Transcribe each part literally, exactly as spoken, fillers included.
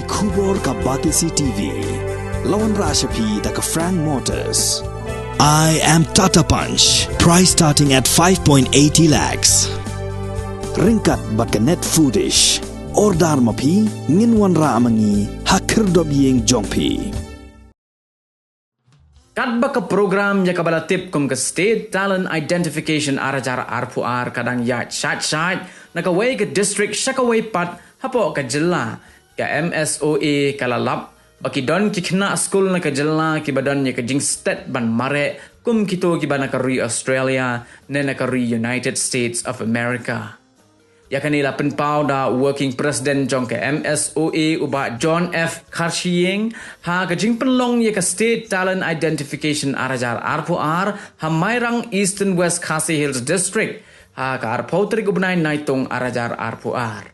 Khubor ka Batesi T V. La wanrah sha phi da ka Frank Motors. I am Tata Punch. Price starting at five point eighty lakhs. Ryngkat bad ka Net Foodish. Order ma phi, ngin wanrah ma ngi ha khyrdop ïing jong phi. Katba ka program ïa kaba la tip kum ka State Talent Identification ar hajar arphew ar ka dang ïaid shait shait na kawei ka district sha kawei pat hapoh ka jylla, ka M S O A ka la lap ba ki don ki khynnah skul na ka jylla kiba don ïa ka jingstet ban mareh kum kito kiba na ka ri Australia ne na ka ri United States of America. Ïa kane la pynpaw da Working President jong ka M S O A u Bah John F Kharshiing ha ka jingpynlong ïa ka State Talent Identification ar hajar arphew ar ha Mairang, Eastern West Khasi Hills District, ha ka arphew tarik u bnai Naitung ar hajar arphew ar.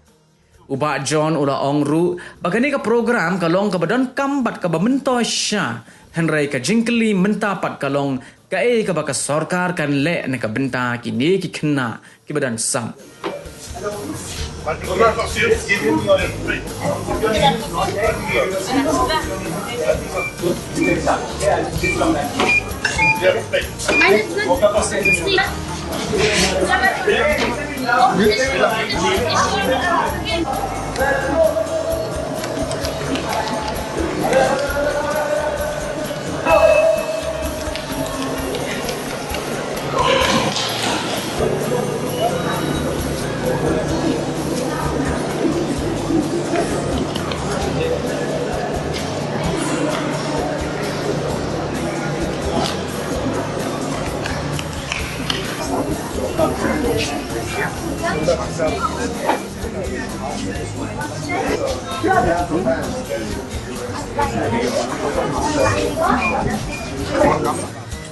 U Bah John u la ong ruh ba kane ka program ka long kaba donkam bad kaba myntoi sha, hynrei ka jingkylli mynta pat ka long kaei kaba ka sorkar kan leh na ka bynta kine ki khynnah kiba don sap.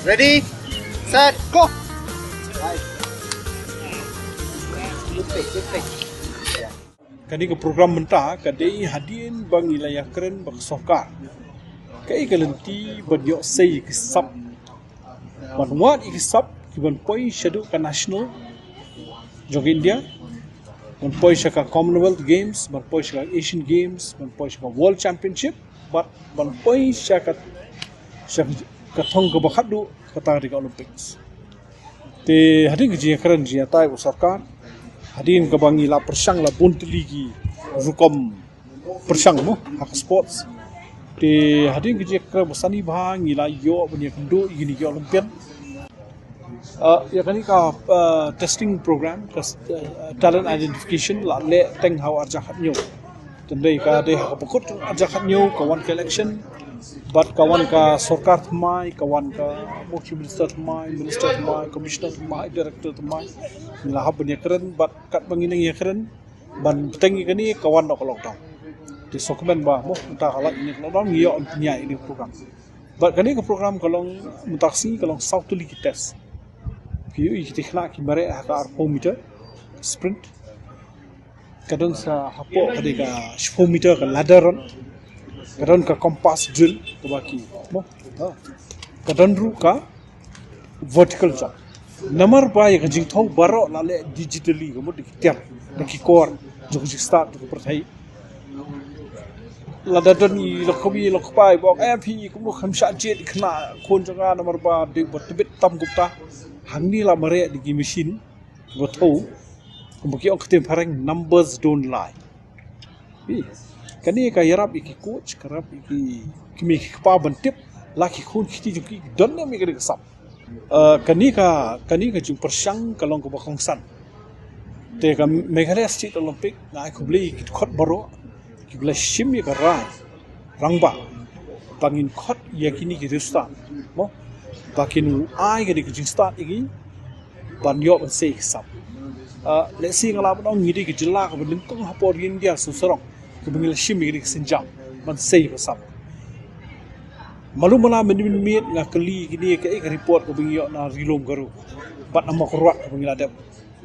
Ready, set, go. Kane ka program mynta ka dei hadien ba ngi la ïakren bad ka sorkar kaei ka lynti ban ïoh sei ki sap, ban wad ïa ki sap kiban poi shaduh ka national jong India, ban poi sha ka Commonwealth Games, ban poi sha ka Asian Games, ban poi sha ka World Championship, bad ban poi sha ka, sha ka thong kaba khatduh, kata ka dei ka Olympics. Te hadien ka jingïakren jingïatai bad ka sorkar, hadien kaba ngi la pyrshang la bun tylli ki rukom pyrshang mo ha ka sports. Te hadien ka jingïakren ba sani bha ngi la ïoh ban ïakynduh ïa kine ki Olympian. Ah, ïa kane ka, ah, testing program ka, ah, talent identification la leh teng ha u ar hajar khathynñiew. Te hynrei ka dei ha kaba kut ar hajar khathynñiew ka wan ka election, bad ka wan ka sorkar thymmai, ka wan ka Chief Minister thymmai, Minister thymmai, Commissioner thymmai, Director thymmai. Ngi la hap ban ïakren bad katba ngi nang ïakren ban bteng ïa kane ka wan noh ka lockdown. Te sngewkmen ba mo mynta ka lait ïa ka lockdown ngi ïoh ban pynïaid ïa ka program. Bad kane ka program ka long mynta ka sngi ka long saw tylli ki test. Ki ïoh ïa ki khynnah ki mareh ha ka arphew meter sprint. Ka don sa hapoh ka dei ka shiphew meter ka ladder run. Ka don ka compass drill kaba ki mo. Ha. Ka don ruh ka vertical jump. Namar ba ïa ka jingthew baroh la leh digitally, ka mut da ki tiar, da ki kor jong ka jingstad jong ka pyrthei. Lada don i lok kmie lok kpa i ba ong, eh, phi kumno kham shah jied i khynnah khun jong nga namar ba dei ba tbit tam kumta. Hangne la mareh da ki machine ba thew, kumba ki ong ka ktien phareng, numbers don't lie. Phi, kane ka ïarap ïa ki coach, ka ïarap ïa ki kmie ki kpa ban tip la ki khun ki kti jong ki ki don ne em ïa kane ka sap. Eh, kane ka, kane ka jingpyrshang ka long kaba kongsan. Te ka Meghalaya State Olympic nga ai khublei ïa ki dkhot baroh kiba la shim ïa ka rai rangbah ba ngin khot ïa kine ki riewstad, mo, ba kin ai kane ka jingstad ïa ki ban ïoh ban sei ki sap. Ah, lehse nga lah ban ong ngi dei ka jylla kaba nyngkong hapoh ri India sawsarong kaba ngi la shim ïa kane ka sienjam ban sei ka sap. Malu mala mynmiet nga kylli kine kaei ka report kaba ngi ïoh na Ri Lum Garo bad na Mawkyrwat kaba ngi la dep.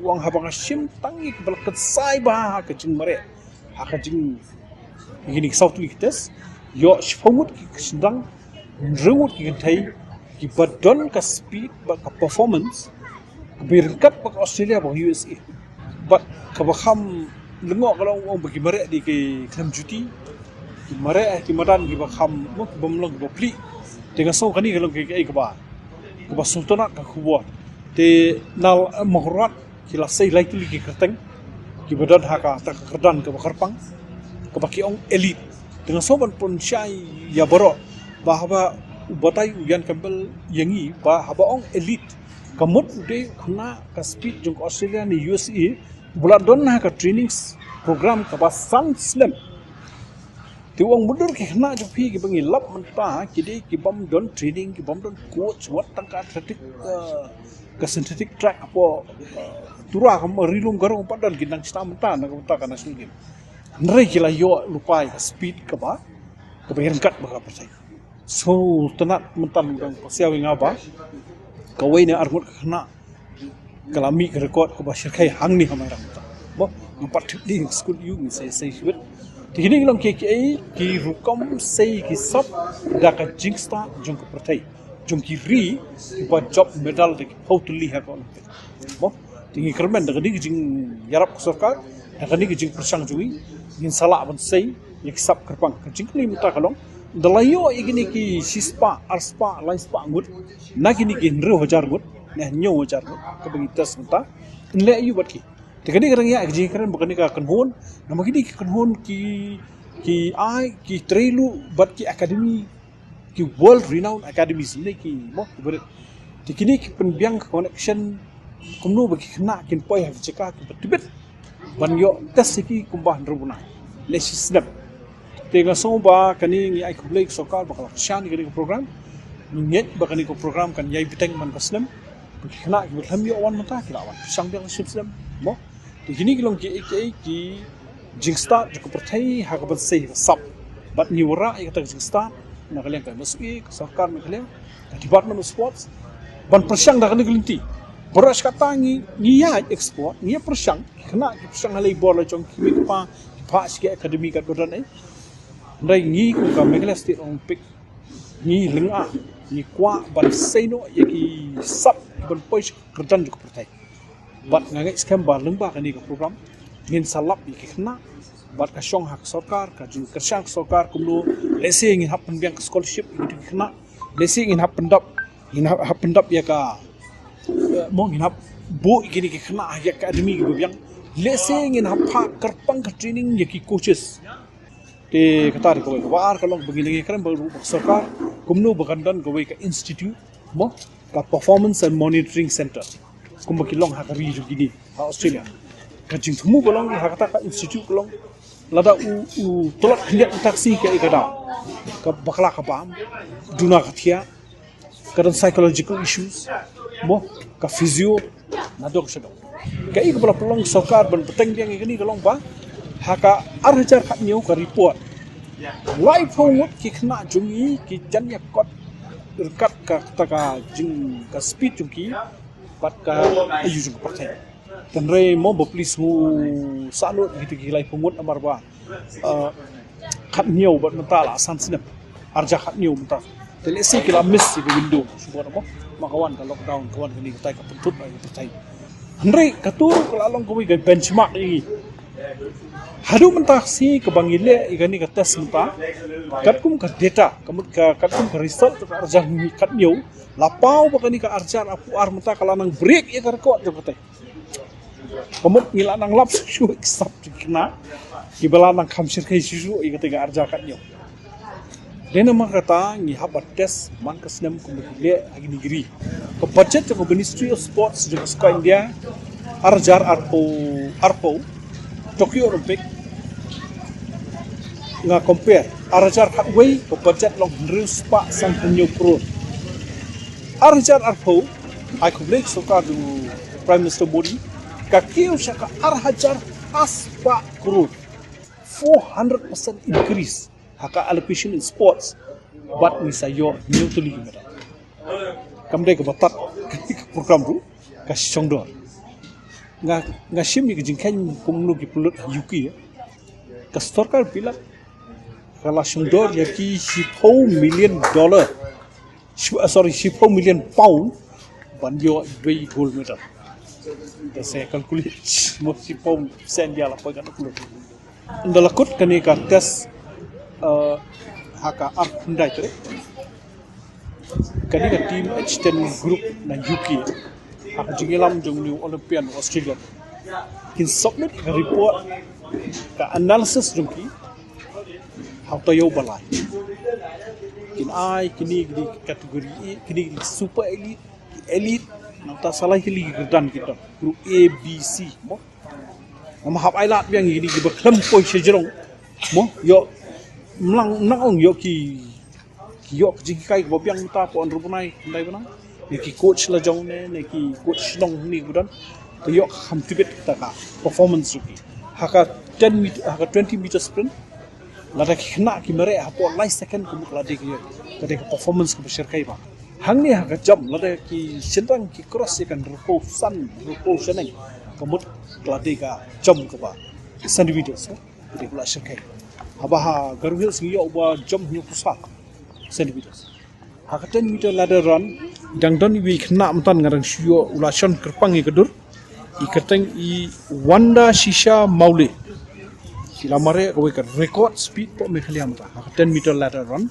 Wan haba nga shim tang ïa kiba la kynsai bha ha ka jingmareh, ha ka jing, ïa kine ki saw tylli ki test, ïoh shiphew ngut ki shynrang, hynriew ngut ki kynthei, kiba don ka speed bad ka performance kaba ryngkat bad ka Australia bad ka U S A. Bad kaba kham lyngngoh ka long ba ki mareh dei ki khlem juti, Ki mareh ki madan kiba kham, mo, kiba mlong kiba pli. Te nga sngew kane ka long kaei kaei kaba, kaba sngewtynnat ka khubor. Te na Mawkyrwat ki la sei lai tylli ki kyrteng kiba don ha kata ka kyrdan kaba kyrpang, kaba ki ong elite. Te nga sngew ban pynshai ïa baroh ba haba u batai u Ian Campbell ïa ngi ba haba ong elite, ka mut u dei u khynnah ka speed jong ka Australia ne U S A, ba la don ha ka training program kaba san snem. Te u ong mutdur ki khynnah jong phi kiba ngi lap mynta ki dei ki bym don training, ki bym don coach, wat tang ka athletic, eh, ka synthetic track hapoh, eh, Tura, ka Ri Lum Garo, pat don ki nang shna mynta na ka bynta ka national game. Hynrei ki la ïoh lypa ïa ka speed kaba, kaba ïaryngkat bad ka pyrthei. Sngewtynnat mynta u dang pasiaw ïa nga ba kawei na arngut ka khynnah ka la mih ka record kaba shyrkhei hangne ha Mairang mynta. Mo, ngam pat tip dei skul aiu, ngin sa ïasei shibit. Te kine ki long kiei kiei ki rukom sei ki sap da ka jingstad jong ka pyrthei, jong ki ri kiba jop medal da ki phew tylli ha ka Olympic. Mo, te ngi kyrmen da kane ka jingïarap ka sorkar, da kane ka jingpyrshang jong ngi, ngin sa lah ban sei ïa ki sap kyrpang. Ka jingkylli mynta ka long, ynda la ïoh ïa kine ki shispah, arspah, laispah ngut na kine ki hynriew hajar ngut ne hynñiew hajar ngut kaba ngi test mynta, yn leh aiu bad ki? Te kane ka dang ïa ka jingkren ba kane ka kynhun, namar kine ki kynhun ki, ki ai, ki trei luh bad ki academy, ki world renowned academies ne ki, mo, ki barit. Te kine ki pynbiang ka connection kumno ba ki khynnah kin poi ha ki jaka kiba tbit ban ïoh test ïa ki kumba hynriew bnai, lehse snem. Te nga sngew ba kane ngi ai khublei ka sorkar ba ka la kyrshan ïa kane ka program. Ngi ngeit ba kane ka program kan ïai bteng man ka snem. Ba ki khynnah kiba khlem ïoh wan mynta ki la wan shang biang shipsnem, mo. Te kine ki long kiei kiei ki jingstad jong ka pyrthei ha kaba sei ka sap. Bad ngi wanrah ïa kata ka jingstad na ka liang ka M S U A, ka sorkar Meghalaya, ka Department of Sports, ban pyrshang da kane ka lynti. Baroh shi katta ngi, ngi ïa explore, ngi ïa pyrshang, ki khynnah ki pyrshang ha lei bor la jong ki mei ki pa, ki phah sha ki academy katba don eh. Hynrei ngi kum ka Meghalaya State Olympic, ngi lyngngoh, ngi kwah ban sei noh ïa ki sap ban poi sha ka kyrdan jong ka pyrthei. Bad nga ngeit skhem ba lyngba kane ka program ngin sa lap ïa ki khynnah, bad ka shong ha ka sorkar, ka jingkyrshan ka sorkar kumno, lehse ngin hap pynbiang ka scholarship ïa ki khynnah, lehse ngin hap pyndap, ngin hap, hap pyndap ïa ka, eh, mo, ngin hap buh ïa kine ki khynnah ha ki academy kiba biang, lehse ngin hap phah kyrpang ka training ïa ki coaches. Te kata dei kawei. Kaba ar ka long ba ngi nang ïakren bad ruh bad ka sorkar kumno ba kan don kawei ka institute, mo, ka Performance and Monitoring Center, kumba ki long ha ka ri jong kine ha Australia. Ka jingthmu ka long ha kata ka institute ka long, lada u, u tlot khyndiat mynta ka sngi kaei ka daw? Ka bakla ka bam, duna ka thiah, ka don psychological issues, mo, ka physio, na dong sha dong. Kaei kaba la pynlong sorkar ban bteng biang ïa kane ka long ba ha ka ar hajar khathynñiew ka report, laiphew ngut ki khynnah jong ngi ki jan ïakot ryngkat ka, kata ka jing, ka speed jong ki bad ka aiu jong ka pyrthei. Hynrei mo, ba please, mo, sah lut ïa kita ki laiphew ngut namar ba, ah, khathynñiew bad mynta la san snem. Ar hajar khathynñiew mynta. Te lehse ki la miss ïa ka window. Shu bad mo, ma ka wan ka lockdown, ka wan kane katai ka pyntut ïa ka pyrthei. Hynrei kato ka la long kawei ka benchmark ïa ngi. Haduh mynta ka sngi kaba ngi leh ïa kane ka test mynta, katkum ka data, ka mut ka, katkum ka result ka ar hajar khathynñiew, la paw ba kane ka ar hajar arphew ar mynta ka la nang break ïa ka record jong katai. Ka mut ngi la nang lap shuh shuh ïa ki sap jong ki khynnah kiba la nang kham shyrkhei shuh shuh ïa kata ka ar hajar khathynñiew. Dei namar kata ngi hap ban test man ka snem kumba ki leh ha kine ki ri. Ka budget jong ka Ministry of Sports jong ka sorkar India ar hajar arphew, arphew, Tokyo Olympic, nga compare, ar hajar khatwei ka budget long hynriew spah san hynñiew klur. Ar hajar arphew, ai khublei ka sorkar jong u Prime Minister Modi, ka kiew sha ka ar hajar ar spah klur. Four hundred percent increase ha ka allocation in sports. Bad ngi sa ïoh hynñiew tylli ki medal. Kam dei kaba tad ka program ruh, ka shongdor. Nga, nga shim ïa ka jingkheiñ kumno ki pynlut ha U K, eh. Ka sorkar Bilat ka la shongdor ïa ki shiphew million dollar. Shi-, ah, sorry, shiphew million pound ban ïoh duwai gold medal. Te sa calculate mo, shiphew sen ïa la poi katno klur. Ynda la kut kane ka test Uh, ha ka arphew khyndai tarik, kane ka team H ten group na U K, ha ka jingïalam jong u Olympian Australia, kin submit ka report, ka analysis jong ki ha u taïew ba lai. Kin ai kine ki dei category A, kine ki dei super elite, elite, nangta sa lai tylli ki kyrdan ki don, group A, B, C, mo. Namar hap ai lad biang ïa kine kiba khlem poi sha jrong, mo, ïoh mlang nang ong ïoh ki, ki ïoh ka jinghikai kaba biang mynta, pynban ruh bnai, khyndai bnai. Ne ki coach la jong ne, ne ki coach shnong ne ba don. Te ïoh kham tibit kata ka performance jong ki. Ha ka ten meter, ha ka twenty meter sprint, lada ki khynnah ki mareh hapoh lai second, ka mut ka la dei ka, ka dei ka performance kaba shyrkhei bha. Hangne ha ka jump, lada ki shynrang ki cross ïa ka hynriewphew san, hynriewphew shaneng, ka mut ka la dei ka jump kaba centimeters, ka dei ka la shyrkhei. Haba ha Garo Hills ngi ïoh uba jump hynñiewphew saw centimeters. Ha ka ten meter ladder run, dang don iwei i khynnah mynta nga dang shu ïoh u la shon kyrpang ïa ka dur. I kyrteng i Wanda Shisha Maule. Ki la mareh kawei ka record speed poh Meghalaya mynta ha ka ten meter ladder run,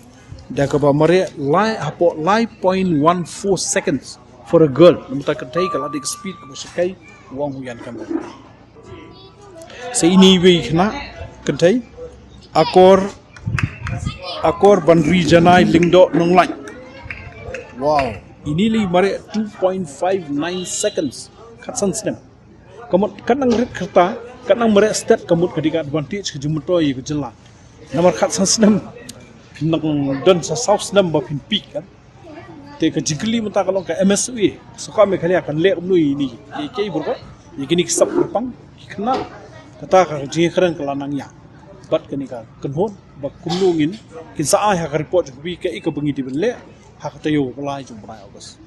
da kaba mareh lai, hapoh lai point one four seconds for a girl. Namar kata ka dei ka la dei ka speed kaba shyrkhei, u ong u Ian Campbell. Sa ine iwei i khynnah, kynthei, Akor, Akor Banri Janai Lyngdoh Nonglait. Wow, ine lei mareh two point five nine seconds. Khatsan snem. Ka mut katba nang rit kyrta, katba nang mareh stet, ka mut ka dei ka advantage ka jingmyntoi ïa ka jylla. Namar khatsan snem, phin nang don sa saw snem ba phin peak, kan. Te ka jingkylli mynta ka long ka M S W A, sorkar Meghalaya kan leh kumno ïa kine, ïa kiei baroh, ïa kine ki sap kyrpang, ki khynnah. Kata ka jingkren ka la nang ïa bad kane ka kynhun ba kumno ngin, kin sa ai ha ka report jong ki kaei kaba ngi dei ban leh ha ka taïew ba lai jong u bnai August.